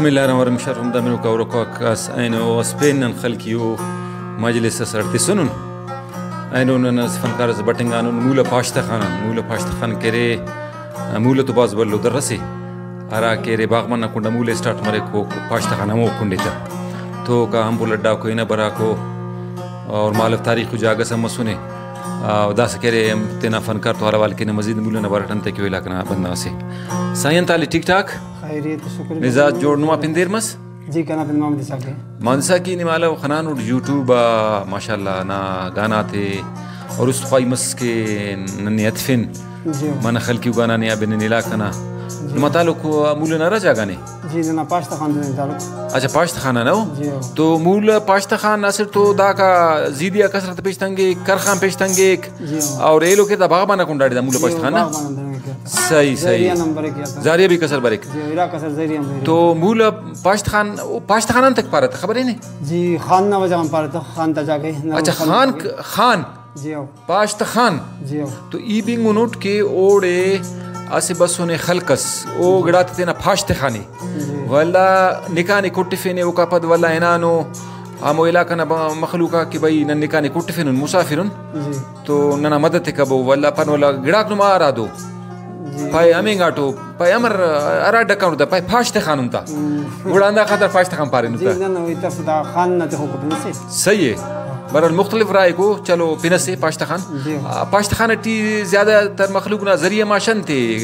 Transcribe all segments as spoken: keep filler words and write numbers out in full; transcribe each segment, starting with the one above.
بسم اللہ الرحمن الرحیم۔ شرف ہمدا منوکا ہروکاک اس اینو اس پین نن خلقیو مجلس اس اڈ تسنن۔ اینو نن اس فنکار اس بٹنگانن مولہ پاشتہ خان آن۔ مولہ پاشتہ خان کہ ارے، مولہ تو بھاز بھلو در اسے، ہرا کہ ارے باغبان نا کنڈا مولہ اسٹارٹ مریک، او پاشتہ خان ہمو کنڈے تہ۔ تو اوکا ہمپل اڈاکو، ہنا براکو اور مالو تاریخی جاگہ اس ہم مسنے۔ آ، داسہ کہ ارے تینا فنکار تو حال احوال کینہ، مزید مولہ نا بارٹ انتئے کہ او علاقہ نا بندغ اسے۔ سائیں انت حال ٹھیک ٹھاک؟ خیریت، شکر۔ مزاج جوڑ، نما پن دیر مس؟ جی، کنا پن محمد اسحاق ہے۔ محمد اسحاق ای نی مالو خنانٹ یوٹیوب آ ماشاءاللہ نا گانا تے، اور است خواہی مس کہ ننے ہتفن، جی۔ منہ خلقیو گانا نے آ بنن علاقہ نا۔ جی۔ نما تعلق مولہ نا ارا جاگہ نے؟ جی، ننا پاشتہ خان دے تعلق۔ اچھا، پاشتہ خان آن او؟ جی، او۔ تو مولہ پاشتہ خان اسٹ تو داکا زیدی آ کسر تے پیش تنگے، کرخان پیش تنگے، جی ہاں۔ اور ایلو کہ تا باغبان نا کنڈاڑے دا مولہ جی، پشت خان نا؟ باغبان نا کنڈاڑے۔ صحیح، زہریہ صحیح۔ نمبر ایک یا تا۔ زہریہ بھی کسر بریک۔ جی، ارا کسر زہریہ ہم بریک۔ تو مولہ پاشت خان، او پاشت خان آن تک پارہ تا خبر ہے نے؟ جی، خان نا وجہ ہم پارہ تا، خان تا جاگہ ہے، نہ اچھا، خان خان۔ ک-، خان۔ جی ہاں۔ پاشت خان۔ جی ہاں۔ تو ای بنگنٹ کہ اوڑے اسہ بسنے خلق اس، او جی۔ گڑاتے تینا پاشت خانے۔ جی۔ ولدا نکاح نے کٹفینے، اوکا پد ولدا ہنانو ہمو علاقہ نا ب-، مخلوق آ کہ بھئی نن نکاح نے کٹفینن، مسافر ان، جی۔ تو ننا مدد تے کبو، ولدا پن ولدا گڑاک نما ہرادو۔ جی۔ پائے ہمینگاٹو، پائے امر ہرا ڈکانو دا، پائے پاش تخانن تا۔ ہم۔ گڑا ہندا خاطر پاش تخان پارینو جی، تا۔ نہ، نہ، وہی تف دا خان نہ تے خوب پتہ سے۔ صحیح ہے۔ بہرحال مختلف رائے کو، چلو پن اسے پاش تخان۔ جی۔ آ، پاش تخان ٹی زیادہ تر مخلوق نا ذریعہ معاش انتے؟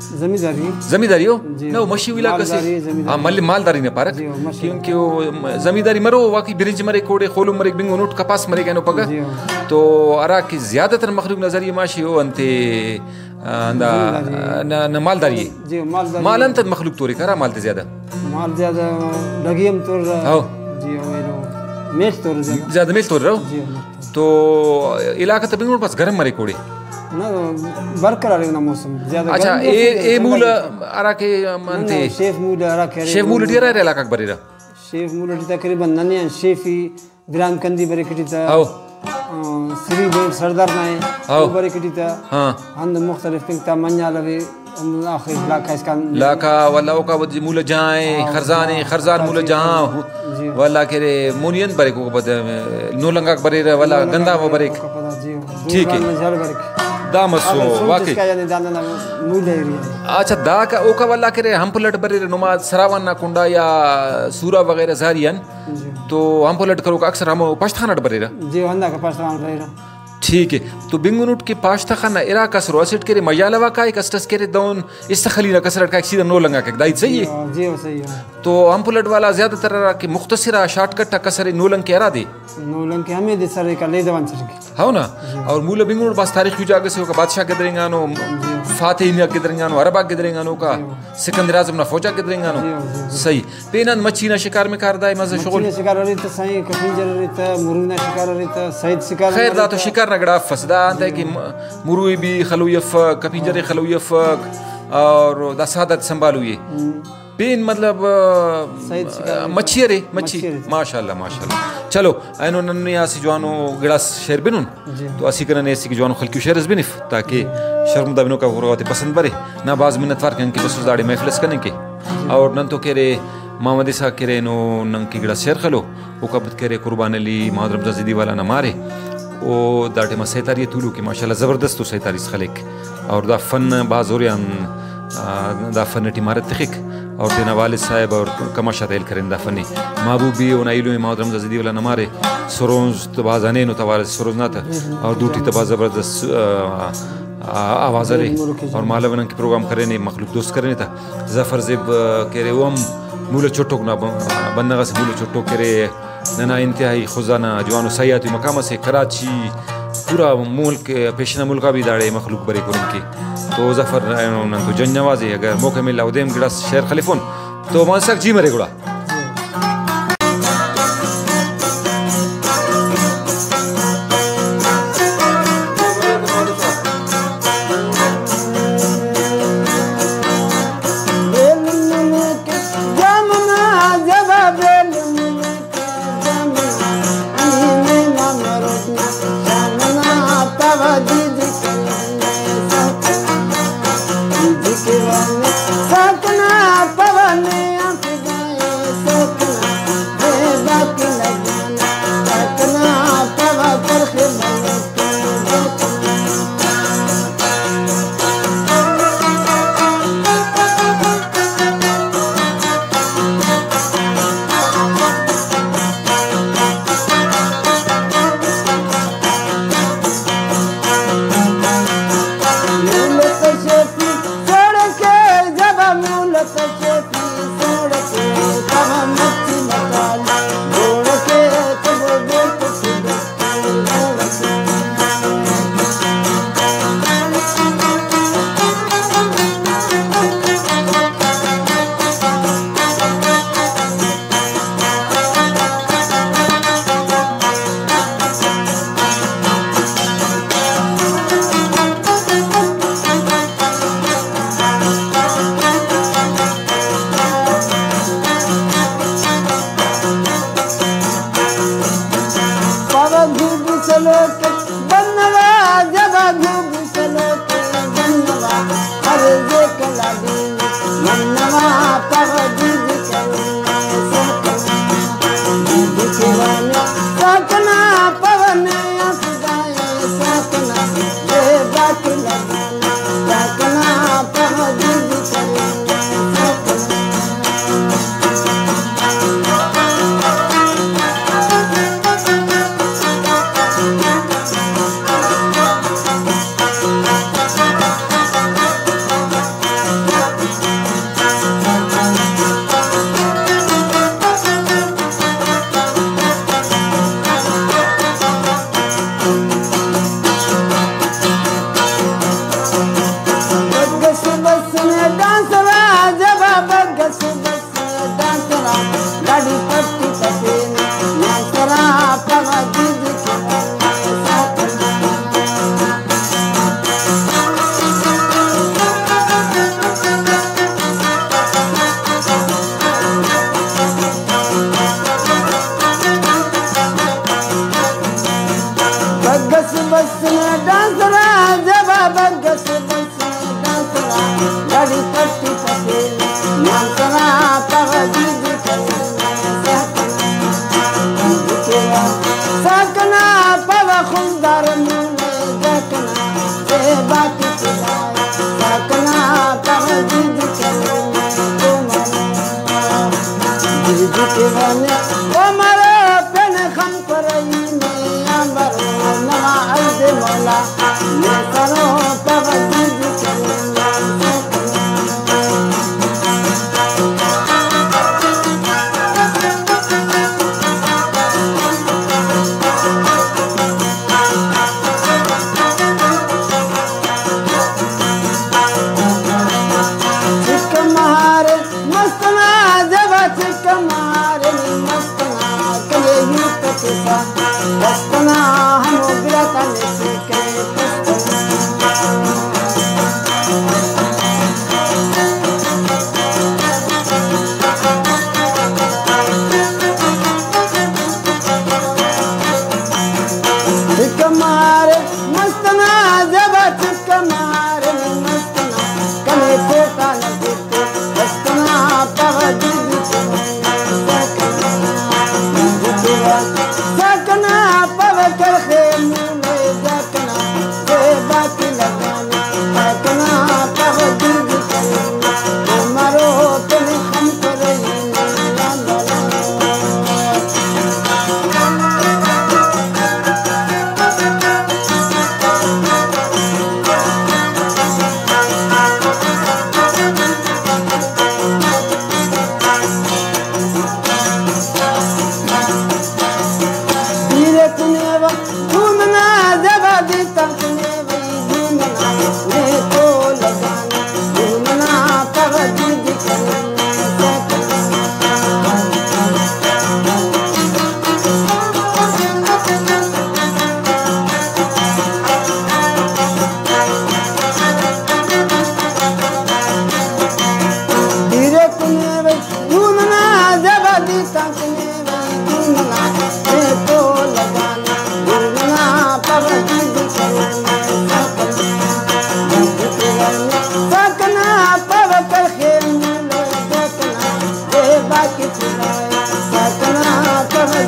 زمینداری۔ زمینداری ہو؟ جی۔ نہ، او مشی علاقہ سے۔ مالداری، زمینداری۔ ہاں، مل-، مالداری نہ پارک۔ جی، او مشی۔ کیونکہ او زمینداری مرو، واقعی برنج مریک، اوڑے خولم مریک، بنگو نوٹ کپاس مریک اینو پگہ۔ جی، ہاں۔ تو ہرا کہ زیادہ تر مخلوق نا ذریعہ معاش او انتے، آ، ہندا، زمینداری۔ نہ، نہ، مالداری۔ جی، مالداری۔ مال انت مخلوق توریک، ہرا مال تے زیادہ؟ مال زیادہ ڈگی ہم تور۔ ہاں۔ جی، او ایلو میل تور زیادہ۔ زیادہ میل تور رہو؟ جی، ہاں۔ تو علاقہ تہ بنگوڑ پاس گرم مریک اوڑے؟ نہ، برقرار ہے نا موسم، زیادہ اچھا، گرمی اے، ہے، اے ٹھنڈا مول موسم۔ ہرا کہ نہ، نہ، انتے؟ شیف مول ہرا کہ ارے شیف مول ٹی ارا ارے علاقہ بریرہ؟ شیف مول ٹی تقریباً ننے آن شیفی، گرام کندی بریک ٹی تہ۔ ہاؤ۔ آ، سری بینڈ سردار نا ہے، ہاؤ۔ او بریک ٹی تہ۔ ہاں۔ ہند مختلف پنک تا منجال اوے۔ ہم آخر لاکا اسکان لاکا ولا اوکا ود مولہ جاں اے، ہاں، خرزان اے، ہاں، خرزان ہاں، مولہ جی، جاں ہاں، جی۔ ولا کہ ارے مونی انت بریک اوکا پد نولنگاک بریرہ ولا نولنگاک گندا و بریک۔ اوکا پد، جی، جی۔ ٹھیک ہے۔ جوان مجال بریک۔ دا مسو، ہاں، سوچ واقعی۔ اس کا یعنی دانا نا مولہ ایریا ہے۔ اچھا، دا کا اوکا ولا کہ ارے ہم پلٹ بریرہ نما سراوان نا کنڈا یا سورا وغیرہ زاری ان۔ جی۔ تو ہم پلٹ کروک اکثر ہمو پشت خان اٹ بریرہ۔ جی، ہندا کا پشت خان بریرہ۔ ٹھیک ہے۔ تو بنگنٹ کہ پاشتہ خان نا اراک اسرو، اسٹ کہ ارے مجالو آ کائک، اسٹ اس کہ ارے دہن استخلی نا کسر اٹ کائک، سیدھا نولنگ آ کائک، دا ہیت صحیح ہے؟ جی، ہو، صحیح ہے۔ تو ہم پلٹ والا زیادہ تر ہرا کہ مختصر آ، شارٹ کٹ آ کسر اے نولنگ کہ ہرادے؟ نولنگ کہ ہمے دے سر ایک لے دوان سر کے۔ ہو نا؟ جی۔ اور مولہ بنگنٹ بھاز تاریخی جاگہ سے اوکا بادشاہ گدرینگانو، جی۔ فاتح ہنیاک گدرینگانو، عرب آک گدرینگانو اوکا، جی۔ سکندر اعظم نا فوج آک گدرینگانو۔ جی، جی، جی۔ صحیح۔ پین آن مچھی نا شکار مکار دا اے مزہ مچھی شغل؟ نا شکار ارے تہ سائیں، کپینجر ارے تہ، مرو نا شکار ارے تہ، سید شکار خیر، ارے دا تو تہ۔ شکار نا گڑا افس، دا انتئے جی۔ کہ م-، مروئی بھی خلوئی افک، کپینجر ہاں۔ خلوئی افک، اور دا سادہ تے سنبھالوئی اے۔ ہم۔ پین مطلب، آ، سید شکار ارے تہ۔ مچھی ارے، مچھی۔ مچھی ارے تہ۔ ماشاءاللہ، ماشاءاللہ۔ چلو، اینو نن نے اسہ جوانو گڑاس شعر بنن۔ جی۔ تو اسیکہ ننے اسیکہ جوانو خلقیو شعر اس بنف، تاکہ جی۔ شرمدہ بنوکا غورغا تے پسند برے۔ نا بھاز منت وار کہ ننکہ بسوس داڑے محفل اس کننگ کے۔ جی۔ اور نن تو کہ ارے محمد اسحاق کہ ارے اینو ننکہ گڑاس شعر خلو، اوکا پد کہ ارے قربان علی، محمد رمضان زیدی والا نا مارے۔ او دا ٹائما سیتاری ءِ تولوک ءِ، ماشاءاللہ زبردست او سیتاری اس خلیک۔ اور دا فن بھاز ہُر آن، آ، دا فن ٹی مارت تخک۔ اور تینا والد صاحب اور کماش آتا ہیل کرین دا فن ءِ۔ محبوب بھی اونا ایلم ءِ، محمد رمضان زیدی والا نا مارے۔ سرونز تو بھاز ہنین او توار سرونز نا تہ۔ اور دوٹی تہ بھاز زبردست، آ، آ، آواز ارے۔ اور مالو نن کہ پروگرام کرینے، مخلوق دوست کرینے تہ۔ ظفر زیب، آ، کہ ارے او ہم مولہ چٹوک نا ب-، بندغ اسے، مولہ چٹوک کہ ارے ننا انتہائی خضدار نا جوانو سیاحتی مقام اسے، کراچی، پورا ملک، پیشن ملک آ بھی داڑے مخلوق بریک ہُرن کہ۔ تو ظفر نن تو جنج نوازے، اگر موقع ملا اودے ہم گڑاس شعر خلفون۔ تو مان سک جی مرے گڑا۔ بنوا جبا گوگی چلو کے بنوا، ہر زیکلا دین منوا، پاگل دید کرے ساکنا، دید کے وانے ساکنا، پاگل نے آنکھ دائیں ساکنا، بے باک لگانا ساکنا، پاگل دید کرے ساکنا۔ بگس بس نے ڈانسرا جبا، بگس بس ڈانسرا، گاڈی پٹی پٹینے، ڈانسرا پاگل دید کرے ساکنا۔ بگس بس نے ڈانسرا جبا، بگس بس ڈانسرا، گاڈی پٹی پٹینے، ڈانسرا پاگل دید کرے ساکنا، پاگل خضدار مونے جاکنا، بے باک چلائے ساکنا، پاگل دید کرے دید کے وانے، او مرو پن خم کرئی نے آمبرو نوا عید مولا، نے سرو پاگل دید کرے۔ چک مارے مست نا جبا، چک مارے مست نا، کنے یوت کسا دست نا، ہمو براتانے سے کنے پست نا۔ چک مارے مست نا جبا، چک مارے مست نا، کنے کوٹا نہ دست نا، پاگل دید ساکنا، ساکنا، پاگل کرخے مونے جاکنا، بے باک لگانا ساکنا، پاگل دید کرے، مرو تنے خم کرئی۔ پیرے کنے و دھوم نا جبا، دیتا کنے وئی دھوم نا، نے تو لگانا دھوم نا، پاگل دید کرے ساکنا۔ پیرے کنے وئی دھوم نا جبا، دیتا کنے وئی دھوم نا، نے تو لگانا دھوم نا، پاگل دید کرے ساکنا، دید کرے ساکنا، پاگل کرخے مونے جاکنا، بے باک چلائے ساکنا، پاگل